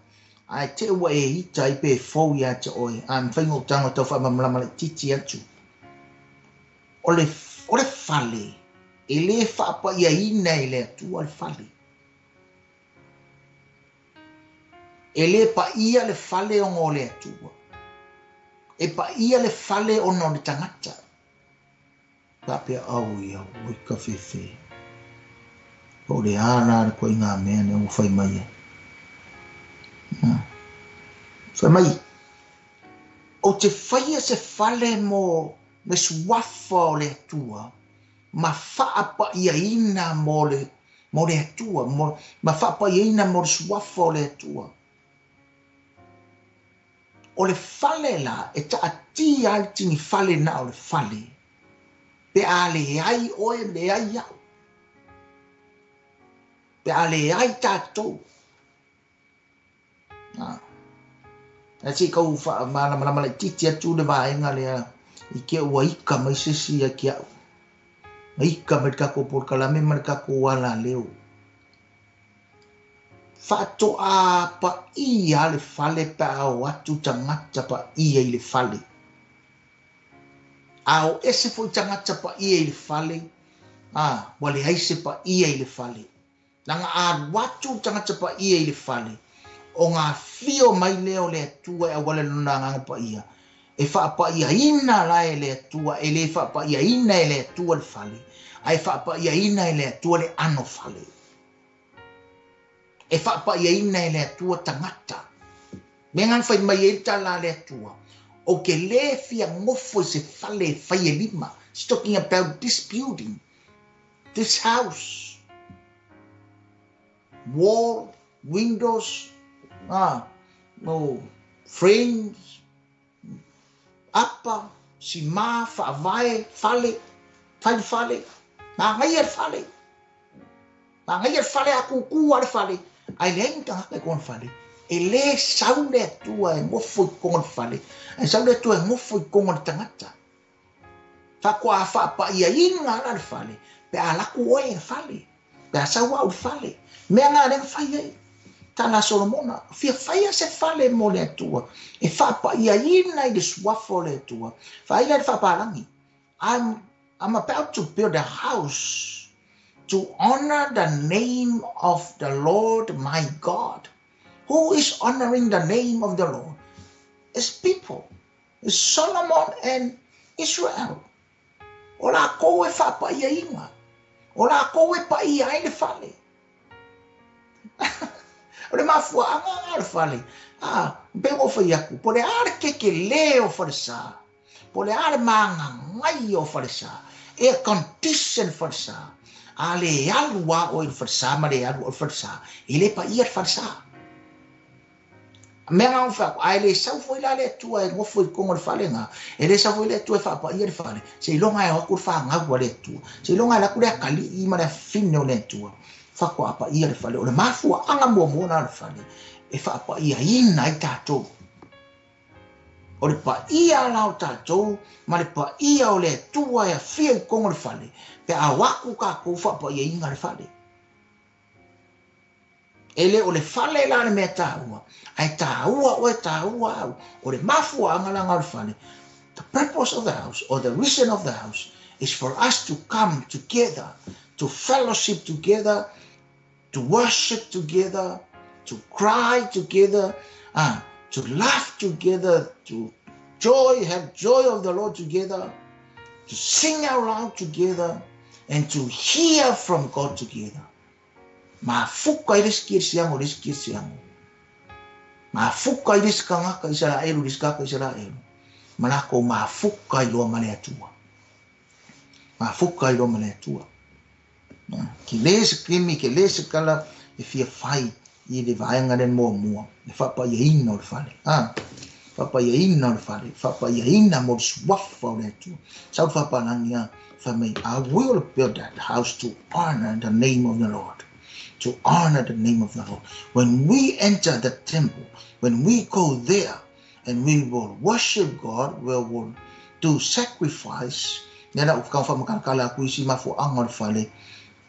Ae te ua e ita ai pe fou ia te oe. A mawhai ngau tango tau whaamamlama le titi atu. O le fale, e le whaapaiaina e le Atua le fale. E le paia le fale o ngō le Atua. E paia le fale o no le tangata. Faapea au ia, oi ka fefe. O le a la le koe ngā mea ne ua whai mai e. Whai mai, o te whaia se fale mo le suafa o le Atua, ma whaapaiaina mo le Atua, ma whaapaiaina mo le suafa o le Atua. O le fale la, e taatia ai tini fale na o le fale, pe a le ai oe le ai au. Pe a le ai tātou. E si kau whaamalamalama le titi atu le vaenga lea i ke ua ika mai sesi a ki au. Mai ika mai kako polokalame mai kako ala leo. Whaatoa pa ia le fale pa au atu tangata pa ia i le fale. A o ese foi tangata pa ia i le fale, ua le aise pa ia i le fale. Nanga a watu tangata pa ia i le fale, o ngā whio mai leo le Atua e awale lona nganga pa ia. E whaapa ia ina la e le Atua, e le whaapa ia ina e le Atua le fale, a e whaapa ia ina e le Atua le ano fale. E whaapa ia ina e le Atua tangata. Me ngan whai mai e tala le Atua. O ke le fia ngofo i se fale e whai e lima. It's talking about this building, this house. Wall, windows, frames, apa, sima, whaavae, fale, whai fale, ngā ngai e fale. Ngā ngai e fale a kuku a le fale. Ai le ainga ngaka e kona fale. E le sau le Atua e ngofo i kongo le fale. E sau le Atua e ngofo i kongo le tangata. Whakoa a whaapa ia inga ala le fale. Pe a laku oe e fale. Pe a sau au le fale. Mea ngā renga whai ai. Tala Solomona. Fia whaia se fale mo le Atua. E whaapa ia ina i le suafa o le Atua. Whaila le whaapārangi. I'm about to build a house to honor the name of the Lord my God. Who is honoring the name of the Lord? It's people. It's Solomon and Israel. O la koe whaapa ia inga. O la koe pa ia ai le fale. O le mafua anga ngā le fale. Pe o whai aku. Po le are keke le o whare sa. Po le are maanga ngai o whare sa. Air condition whare sa. A le alua o i le whare sa ma le alua o le whare sa. E le pa ia le whare sa. Mea ngā whako, ai le sau foi la le Atua e ngofo i kongo le fale ngā. E le sau foi le Atua e whaapa ia le fale. Se i longa e waku le whangau a le Atua. Se i longa e laku le akali i ma le afine o le Atua. Whako apa ia le fale. O le mafua anga mua mua na le fale. E whaapa ia ina i tātou. O le pa ia la o tātou, ma le pa ia o le Atua e awhia i kongo le fale. Pe a waku kākou whaapa ia inga le fale. E le o le fale la le mea tāua. Ai tāua oe tāua au. O le mafua anga langa o le fale. The purpose of the house or the reason of the house is for us to come together, to fellowship together, To worship together, to cry together, to laugh together, to joy, have joy of the Lord together, to sing out loud together, and to hear from God together. Mafuka i le isi kerisiano, le isi kerisiano. Mafuka i le isi kagaka Isaraelu, le isi kagaka Isaraelu. Ma lakou mafuka ai loa ma le Atua. Mafuka ai loa ma le Atua. Ke le se taimi, ke le se tala e fia fai i le vaega lea muamua, le faapaiaina o le fale. Faapaiaina o le fale, faapaiaina mo le suafa o le Atua. Sau le faapalagi a, fai mai, I will build that house to honor the name of the Lord. To honor the name of the Lord. When we enter the temple, when we go there, and we will worship God, we will do sacrifice. Lea la ua faamakalakala aku isi mafuaaga o le fale,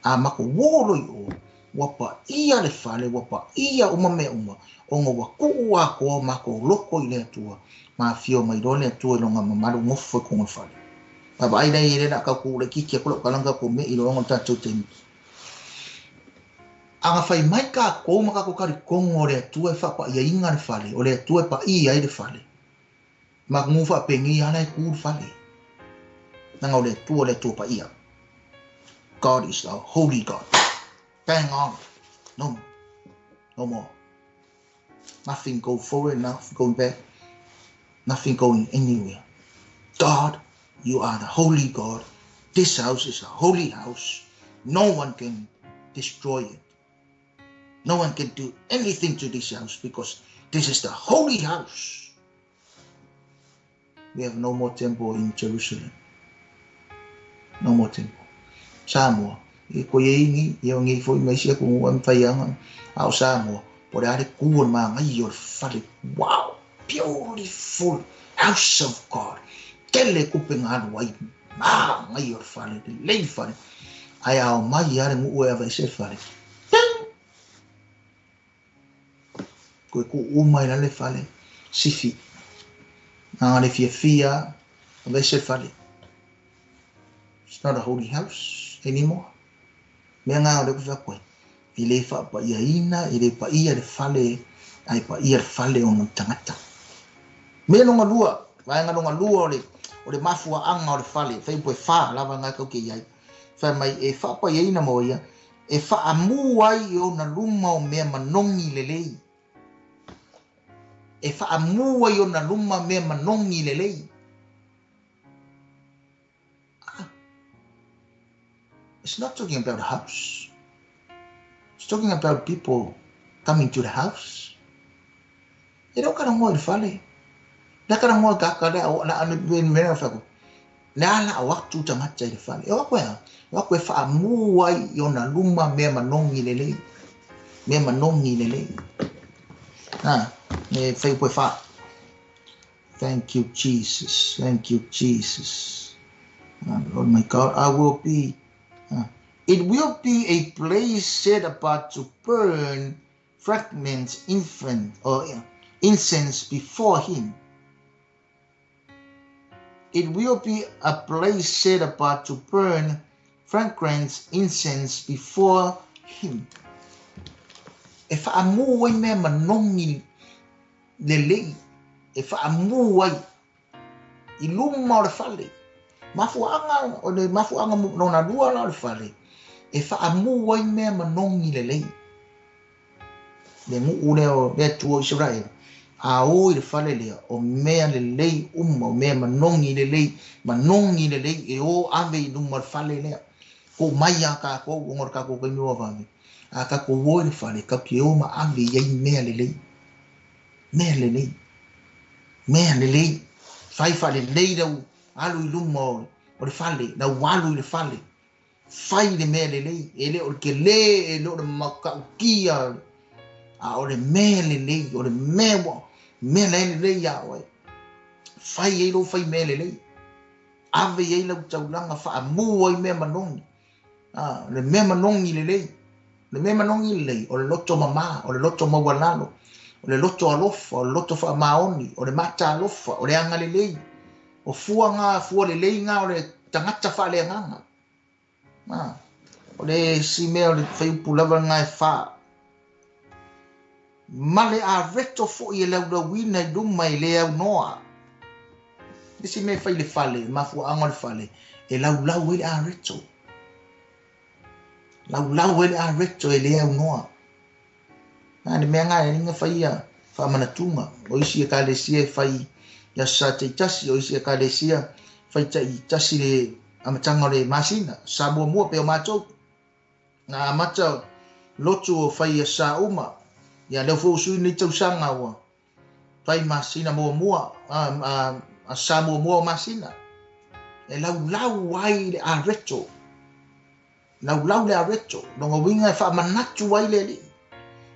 a makou o loa i o, ua paia le fale, ua paia uma mea uma, ona ua tuu atoa o matou loto i le Atua, ma afio mai loa le Atua i lona mamalu nofo i totonu o le fale. Vaavaai la i ai lea o le a tatou laitiiti atu lau tala ma tatou mea i lona o le tatou taimi. A na fai mai tatou ma tatou talitonu o le Atua e faapaiaina le fale, o le Atua e paia ai le fale, manu faapenei lava la e tu le fale. Leaga o le Atua o le Atua paia. God is a holy God. Bang on. No, no more. Nothing go forward, nothing going back, nothing going anywhere. God, you are the holy God. This house is a holy house. No one can destroy it. No one can do anything to this house because this is the holy house. We have no more temple in Jerusalem. No more temple. Samoa, e koe e ini, ia o nei foi mai isi atunuu e mafai ana, a o Samoa, po o le a le ku o le manaia o le fale. Wow! Beautiful house of God. Tele tupe na alu ai, manaia o le fale, lelei le fale. Ae a omai lava le nuu e aveese le fale. Ting! Toe tuu uma ai la le fale, sifi. Na le fiafia, aveese le fale. It's not a holy house anymore. Mea ngā o le kuwha koe. E le faapaiaina, e le paia le fale, ae paia le fale o ona tagata. Mea longa lua, vaega longa lua o le, o le mafuaaga o le fale, fai upu e whā lava ngā kau ke iai. Fai mai e faapaiaina mo ia, e faamu ai i ona luma o mea manogi lelei. E faamu ai ona luma mea manogi lelei. It's not talking about a house. It's talking about people coming to the house. E le o kalagoa i le fale. Le kalagoa kaka le o la ane pe mea fa ko. Le ala o atu tagata i le fale. E o atu e a? O atu e faamu ai i ona luma mea manogi lelei. Mea manogi lelei. Ha, me fai upu e wha. Thank you, Jesus. Thank you, Jesus. Lord my God, I will be, it will be a place set apart to burn fragments infant or incense before him. It will be a place set apart to burn fragrance incense before him. E faamu ai mea manogi lelei, e faamu ai i luma o le fale. Mafuaaga, o le mafuaaga lona lua la o le fale, e faamu ai mea manogi lelei. Le nuu lea o le Atua o Isaraelu, a o i le fale lea, o mea lelei uma, o mea manogi lelei, manogi lelei e o ave i luma o le fale lea. Tuu mai a tatou ona o le tatou taimi ua vave, a tatou o i le fale, tatou te o ma ave i ai mea lelei. Mea lelei. Mea lelei. Fai faalelei lau alu i luma o le fale, lau alu i le fale. Fai le mea lelei, e le o le tele, e le o le matautia, a o le mea lelei, o le mea ua, mea la e lelei ia oe. Fai ai lou fai mea lelei. Ave i ai lau taulaga, faamu ai mea manogi. A, le mea manogi lelei. Le mea manogi lelei, o le loto mama, o le loto maualalo, o le loto alofa, o le loto faamaoni, o le mata alofa, o le agalelei. O fua ngā, fua lelei ngā o le tagata faaleagaga. A, O le isi mea o le fuaiupu lava lena e 4. Ma le areto foi e laulauina i luma e le aunoa. Isi mea e fai le fale, le mafuaaga o le fale, e laulau ai le areto. Laulau ai le areto e le aunoa. Na le mea ngā e linga fai ia whaamanatūnga. O isi e kalesia e fai ia sa teitasi, o isi e kalesia fai tasi le amatanga o le masina. Sa mua mua pe o mātou. Nā amata lotu o fai ia sa uma. Ia leo fo usui ni tausanga ua. Fai masina mua mua, a sa mua mua o masina. E laulau ai le areto. Laulau le areto. Longa winga e whaamanatu ai le li.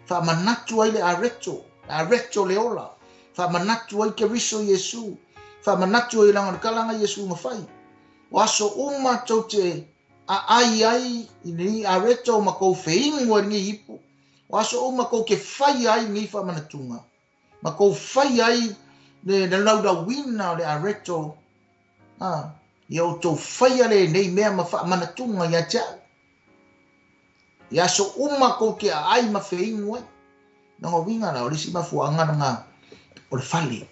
Whaamanatu ai le areto. Areto le ola. Whaamanatu ai ke riso Yesu. Whaamanatu ai langa kalanga Yesu ngawhai. O aso uma tau te a ai ai i ni areto ma kou whaingu ai ngi hipu. O aso uma kou ke whai ai ngi whaamanatunga. Ma kou whai ai le laulauina o le areto. Ia o tau whai ale nei mea ma whaamanatunga ia te au. Ia aso uma kou ke a ai ma whaingu ai. Nanga winga la o le si mafuaanga nga o le fale.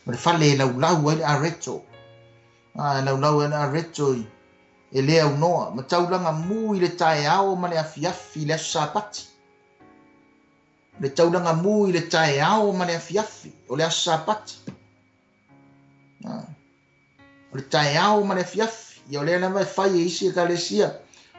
O le fale e laulau ai le areto. Laulau ai le areto i e le au noa. Ma taulanga mu i le taeao ma le afiafi le aso sapati. Le taulanga mu i le taeao ma le afiafi o le aso sapati. O le taeao ma le afiafi. Ia o le lava e fai e isi e kalesia.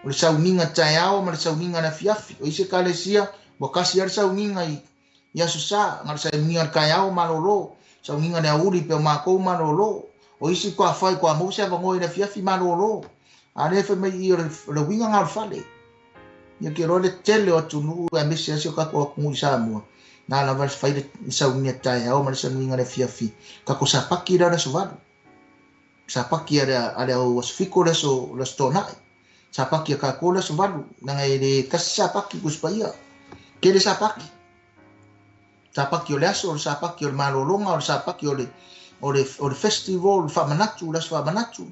O le sauninga taeao ma le sauninga le afiafi. O isi e kalesia ua kasi a le sauninga i aso sa. Nga le sauninga le kaeao malolo. Sauninga le auli pe o mākou malolo. O isi kua fai kua mousi avangoe le afiafi malolo. A le fai mai i o le winga ngā o le fale. Ia ke roa le tele o atunu a mese asi o kako akungu i Samoa. Nā lava le fai le sauninga taeao ma le sauninga le afiafi. Kako sapaki la le aso valu. Sapaki a le au aso le aso tōnai. Sapaki a kako le aso valu. Nanga e le kasi sapaki kuspaia. Ke le sapaki. Sapaki o le aso, o le sapaki o le malolonga, o le sapaki o le festival, o le whaamanatu, le aso whaamanatu. O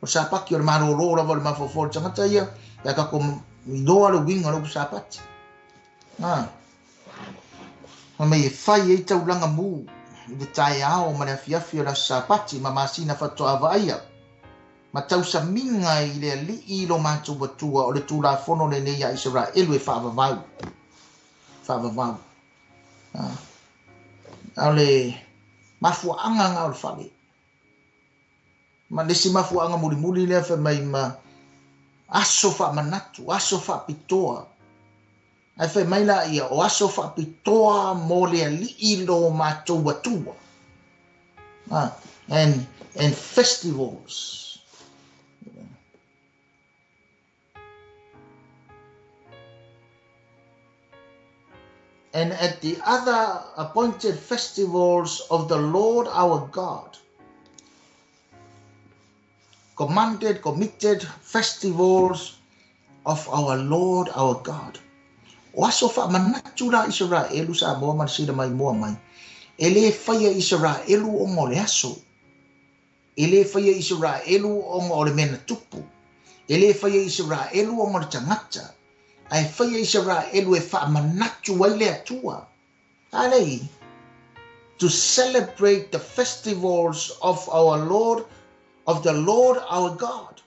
le sapaki o le malolo lava o le mafofo le tangata ia. Ia kako iloa le winga lo sapati. Ma mai e fai e taulanga mu i le taeao ma le afiafi o le aso sapati ma masina whatoa vaaia. Ma tausaminga i le alii lo mātou atua o le tulafono lenei ia Isaraelu e whaavavau. Whaavavau. O le mafuaanga ngā o le fale. Ma lesi mafuaanga mulimuli lea wha mai ma aso whaamanatu, aso whaapitoa. Ai whai mai la ia o aso whaapitoa mō le alii lo mātou atua. And festivals. And at the other appointed festivals of the Lord our God, commanded, committed festivals of our Lord our God. O aso whaamanatu la Israelu sa moa ma sila mai moa mai. E le whaia Israelu o ngō le aso. E le whaia Israelu o ngō le mena tupu. E le whaia Israelu o ngō le tangata. Ai whaia Israelu e whaamanatu ai le atua. Alei, to celebrate the festivals of our Lord, of the Lord our God.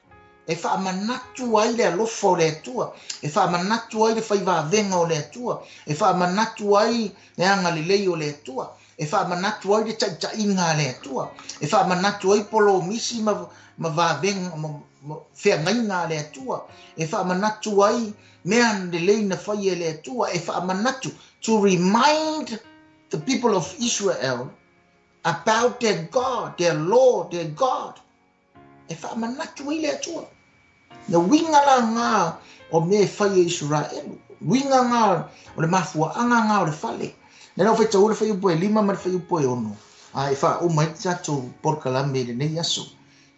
E whaamanatu ai le alofa o le atua. E whaamanatu ai le whaivavenga o le atua. E whaamanatu ai le angalilei o le atua. E whaamanatu ai le taitainga le atua. E whaamanatu ai polo misi ma vavenga, ma wheangainga le atua. E whaamanatu ai mea lelei na whai e le atua. E whaamanatu to remind the people of Israel about their God, their Lord, their God. E whaamanatu ai le atua. Na winga la ngā o mea whai e Israelu. Winga ngā o le mafuaanga ngā o le fale. Nena o whaita ua le whai upo e 5 ma le whai upo e 6. E wha o mai tātou porkalame le nei aso.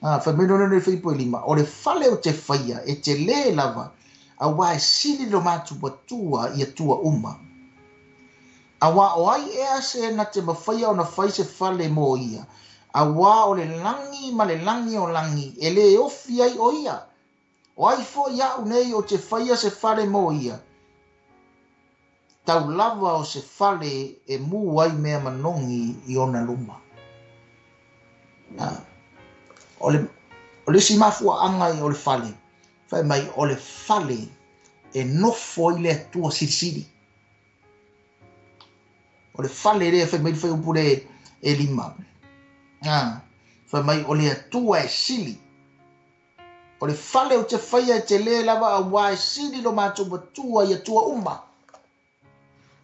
Whai mai nona le whai upo e 5. O le fale o te whaia e te le lava a wā e sili lo mātua tua i atua uma. A wā o ai e ase na te mawhaia o na whai se fale mō ia. A wā o le langi ma le langi o langi e le ofi ai o ia. O ai foi a'u nei o te faia se fale mo ia, tau lava o se fale e mu ai mea manogi i ona luma. O le isi mafuaaga o le fale, fai mai o le fale e nofo ai le Atua silisili. O le fale lea fai mai le fuaiupu le e 5. Fai mai o le Atua e sili. O le fale o te faia e te le lava auā e sili lo matou Atua i Atua uma.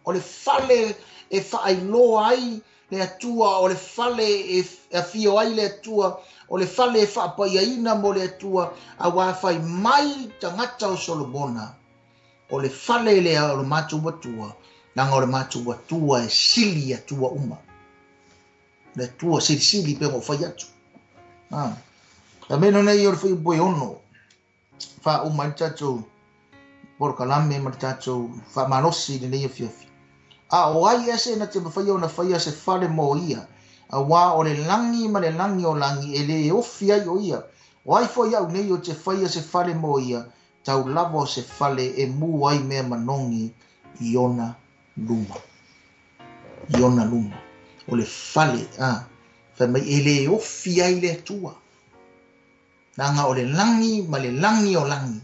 O le fale e faailoa ai le Atua, o le fale e afio ai le Atua, o le fale e faapaiaina mo le Atua, auā fai mai tagata o Solomona. O le fale lea o le matou Atua, leaga o le matou Atua e sili i Atua uma. Le Atua silisili pe ona ou fai atu. Ameno nei o le fuaiupu e 6, faauma ai le tatou polokalame ma le tatou faamalosi i lenei afiafi. A o ai ese na te mafaia ona faia se fale mo ia, auā o le lagi ma le lagi o lagi e lē ofi ai o ia. O ai foi a'u nei o te faia se fale mo ia, tau lava o se fale e mu ai mea manogi i ona luma. I ona luma. O le fale, fai mai e lē ofi ai le Atua. Leaga o le lagi ma le lagi o lagi,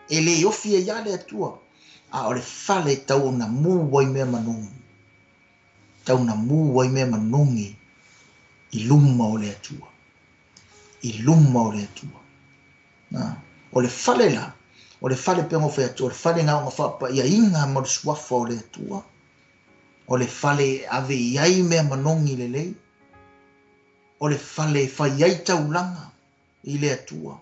e lē ofi ai lava le Atua. A o le fale tau ona mu ai mea manogi. Tau na mu ai mea manogi i luma o le Atua. I luma o le Atua. O le fale la, o le fale pe ona fai atu, o le fale na ona faapaiaina ma le suafa o le Atua. O le fale e ave i ai mea manogi lelei. O le fale e fai ai taulaga i le Atua.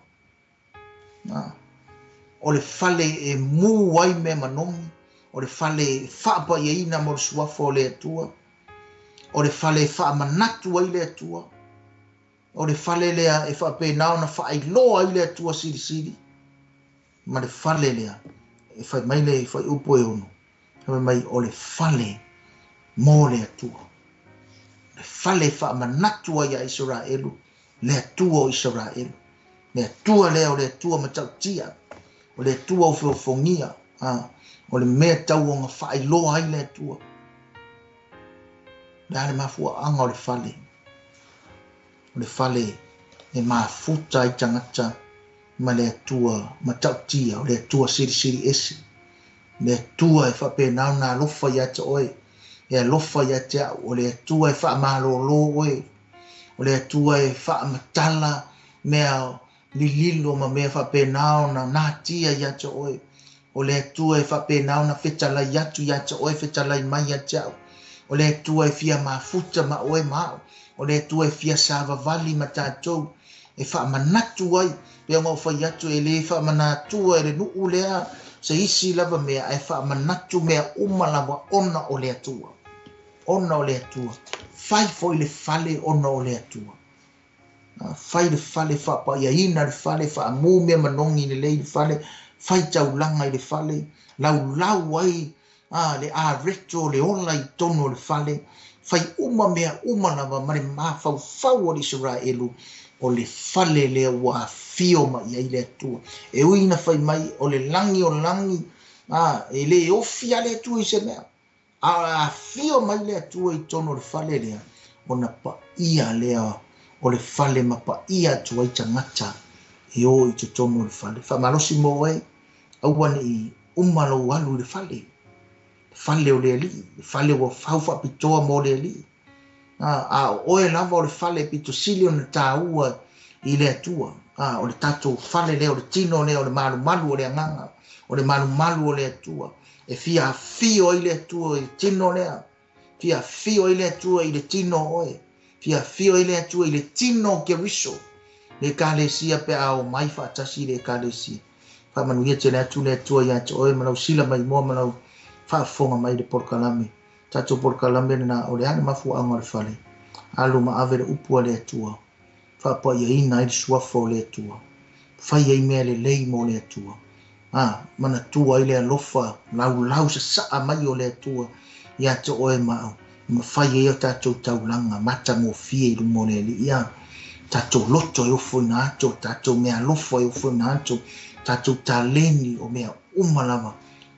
O le fale e mu ai mea manogi. O le fale e faapaiaina mo le suafa o le Atua. O le fale e faamanatu ai le Atua. O le fale lea e faapena ona faailoa ai le Atua silisili. Ma le fale lea e fai mai le fuaiupu e 6, fai mai o le fale mo le Atua. Le fale e faamanatu ai a Isaraelu, le Atua o Isaraelu. Le Atua lea o le Atua matautia, o le Atua o feofogia, o le mea tau ona faailoa ai le Atua. Le a le mafuaaga o le fale. O le fale e mafuta ai tagata ma le Atua matautia, o le Atua silisili ese. Le Atua e faapena ona alofa ia te oe, e alofa ia te a'u. O le Atua e faamalōlō oe. O le Atua e faamatala mea lililo ma mea faapena ona natia ia te oe. O le Atua e faapena ona fetalai atu ia te oe, fetalai mai ia te a'u. O le Atua e fia mafuta ma oe ma a'u. O le Atua e fia savavali ma tatou, e faamanatu ai pe ona ou fai atu e lē faamanatua e le nuu lea se isi lava mea, ae faamanatu mea uma lava ona o le Atua. Ona o le Atua. Fai foi le fale ona o le Atua. Fai le fale faapaiaina le fale, faamu mea manogi lelei le fale, fai taulaga i le fale, laulau ai le areto le ola i totonu o le fale, fai uma mea uma lava ma le mafaufau o le Isaraelu. O le fale lea ua afio mai ai le Atua. E ui ina fai mai o le lagi o lagi, e lē ofi lava le Atua i se mea. A afio mai le Atua i totonu o le fale lea, ona paia lea o le fale ma paia atu ai tagata e o i totonu o le fale. Faamalosi mo oe, aua nei uma lou alu i le fale. Le fale o le Alii, le fale ua fau faapitoa mo le Alii. A o oe lava o le fale pito sili ona tāua i le Atua. O le tatou fale lea, o le tino lea, o le malumalu o le agaga, o le malumalu o le Atua. E fia afio ai le Atua i le tino lea. Fia afio ai le Atua i le tino o oe. Fia afio ai le Atua i le tino o Keriso. Le Ekalesia pe a o mai faatasi i le Ekalesia. Faamanuia tele atu le Atua ia te oe ma lau sila mai moa ma lau faafofoga mai le polokalame. Tatou polokalame lena o le a le mafuaaga o le fale. Alu ma ave le upu a le Atua. Faapaiaina ai le suafa o le Atua. Fai ai mea lelei mo le Atua. Manatua ai le alofa laulau sasaa mai o le Atua ia te oe ma au. Ma fai ai o tatou taulaga matagofie i luma o le Alii. Tatou loto e ofoina atu, tatou mea alofa e ofoina atu, tatou taleni, o mea uma lava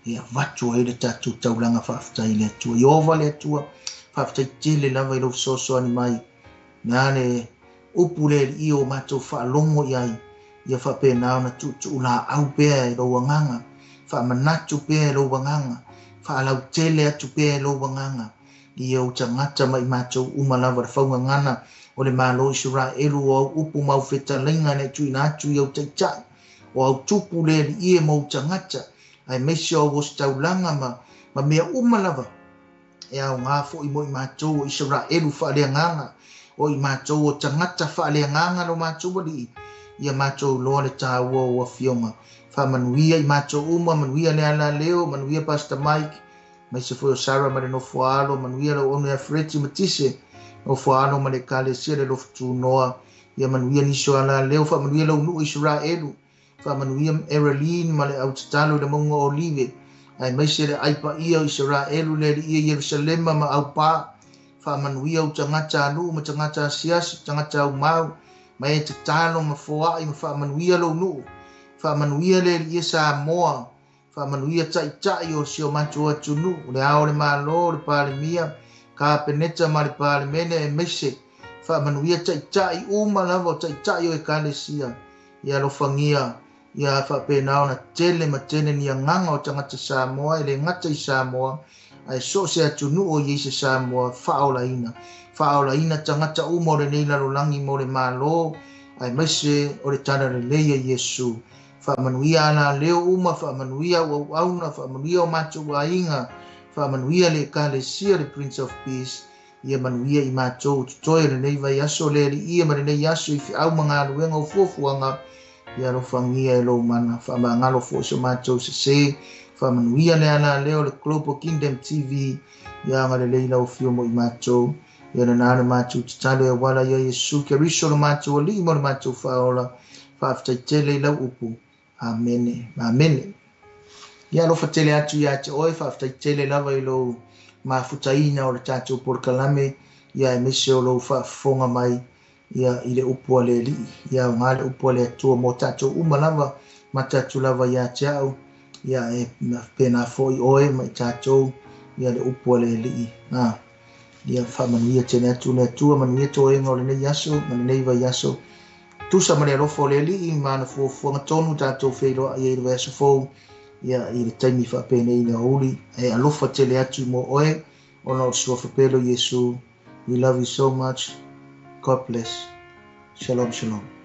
e avatu ai le tatou taulaga faafetai i le Atua. Ieova le Atua, faafetai tele lava i lou fesoasoani mai. Na le upu le alii o matou faalogo i ai, ia faapena ona tuutuu laau pea i lou agaga, faamanatu pea i lou agaga, faalautele atu pea i lou agaga, ia ou tagata ma i matou uma lava le faugagana o le Malo Isaraelu, o au upu ma au fetalaiga na i tuuina atu i au taitai, o au tupu le alii e ma ou tagata, aemaise o au ositaulaga ma mea uma lava e aoga foi mo i matou o Isaraelu faaleagaga, o i matou o tagata faaleagaga lo matou alii, ia matou loa le tāua o afioga. Faamanuia i matou uma, manuia le ala leo, manuia Pastor Mike, maise foi o Sarah ma le nofo alo, manuia lau auauna ia Freti Matise, nofo alo ma le ekalesia le lofu tunoa, ia manuia nisi o ala leo, faamanuia lau nuu Isaraelu, faamanuia Erelene ma le au tatalo i le mauga o Olive, aemaise le ai paia o Isaraelu le alii e Ierusalema ma aupā, faamanuia ou tagata anuu ma tagata asiasi, tagata aumau, ma e tatalo ma foai ma faamanuia lou nuu, faamanuia le alii e Samoa, faamanuia taitai o si o matou atunuu, le ao o le Malo, le Palemia, Kapeneta ma le Palemene, aemaise faamanuia taitai uma lava o taitai o ekalesia, ia alofagia, ia faapena ona tele ma tele ni agaga o tagata Samoa, e le gata i Samoa, ae so o se atunuu o i ai se Samoa, faaolaina, faaolaina tagata uma o lenei lalolagi mo le Malo, aemaise o le talalelei a Iesu. Faamanuia ala leo uma, faamanuia au auauna, faamanuia o matou aiga, faamanuia le ekalesia le Prince of Peace, ia manuia i matou totoe o lenei vaiaso le alii ma lenei aso i feau ma galuega o fuafuaga, ia alofagia e lou mana, faamagalo foi so matou sese, faamanuia le ala leo le Global Kingdom TV, ia agalelei lau afio mo i matou, ia lena le matou tatalo e auala ia Iesu Keriso lo matou alii ma lo matou faaola, faafetai tele i lau upu. Amene, amene. Ia alofa tele atu ia te oe, faafetai tele lava i lou mafutaina o le tatou polokalame, ia aemaise o lou faafofoga mai ia i le upu a le Alii, ia aoga le upu a le Atua mo tatou uma lava, mata atu lava ia te au, ia e pena foi oe ma i tatou ia le upu a le Alii. Ia faamanuia tele atu le Atua, manuia toega o lenei aso ma lenei vaiaso. Tusa ma le alofa o le Alii ma ana fuafuaga tonu tatou feiloai ai i le vaiaso fou, ia i le taimi faapenei le aoauli, e alofa tele atu mo oe ona o le suafa pele o Iesu. We love you so much. God bless. Shalom, shalom.